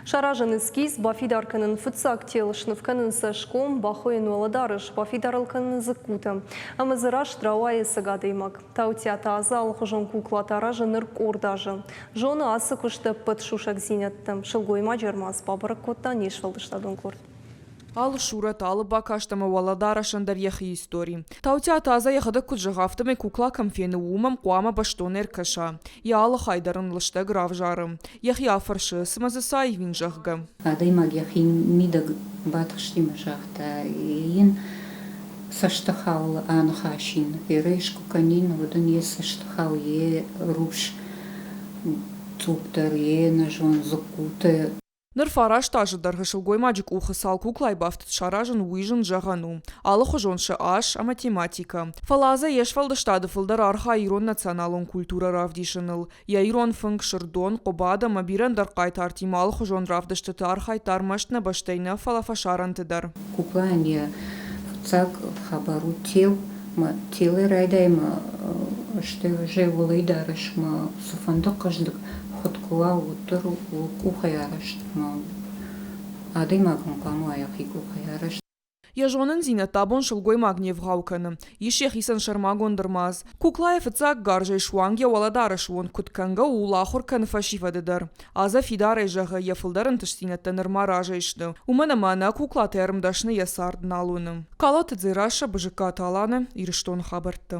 Саразын эскиз, бафидар кӕнын фыццаг тел, сныв кӕнын цӕсгом, бахойын уӕлӕдарӕс, бафидар ыл кӕнын дзыккутӕ. Ӕмӕ дзы раст рауайы ӕцӕг адӕймаг. Таутиаты Азы алыхуызон куклатӕ аразы ныр къорд азы. Зоны ацы куысты ӕппӕт сусӕгдзинӕдтӕ. Сылгоймаджы ӕрмадз бабӕрӕг кодта не сфӕлдыстадон къорд. Алы сурӕт, алы бакаст ӕмӕ уӕлӕдарӕсӕн дӕр йӕхи истори. Таутиаты Азӕ йӕхӕдӕг куыд зӕгъы, афтӕмӕй кукла кӕм фены, уымӕн хъуамӕ бӕстон ӕркӕса. Йӕ алы хай дӕр ын лыстӕг равзары. Йӕхи афӕрсы, цымӕ дзы цы аивин, зӕгъгӕ. Адӕймаг йӕхи мидӕг батыхсти мӕ загъта, йын цӕстыхауыл аныхасин, ерыс куы кӕнин, уӕд ын йе цӕстыхау, йе рухс цъупп дӕр, йе нӕзон дзыккутӕ. Ныр фараст азы дӕргъы сылгоймаджы къухы цал куклайы бафтыд саразын, уый зын зӕгъӕн у. Алыхуызон сӕ ас ӕмӕ тематикӕ. Фӕлӕ Азӕ йе сфӕлдыстады фылдӕр архайы ирон националон культурӕ равдисыныл. Йӕ ирон фынг, Сырдон, Хъуыбад ӕмӕ бирӕ ӕндӕр хъайтартимӕ алыхуызон равдыстыты архайдта ӕрмӕст нӕ бӕстӕйы нӕ, фӕлӕ фӕсарӕнты дӕр. Куклайӕн йӕ фыццаг хабар у тел. Мӕ телӕй райдай мӕ стӕй уже уӕлӕй дарӕс мӕ цыфӕнды хъӕздыг хуыд куы уа, уӕддӕр у къухӕй арӕзт ӕмӕ адӕймагӕн хъуамӕ уа йӕхи къухӕй арӕзт. Йӕ зонындзинӕдтӕ абон сылгоймаг не вгъау кӕны. Ис йӕхицӕн сӕрмагонд ӕрмадз. Куклайы фыццаг гарзӕй суанг йӕ уӕлӕдарӕсы онг куыд кӕнгӕ у, ууыл ахуыр кӕны фӕсивӕды дӕр. Азӕ фидарӕй зӕгъы, йӕ фылдӕр ӕнтыстдзинӕдтӕ нырма разӕй сты. Уымӕн ӕмӕ ӕнӕ куклаты ӕрмдӕсны йӕ цард нал уыны. Калоты Дзерассӕ, Бызыккаты Аланӕ, Ирыстоны хабӕрттӕ.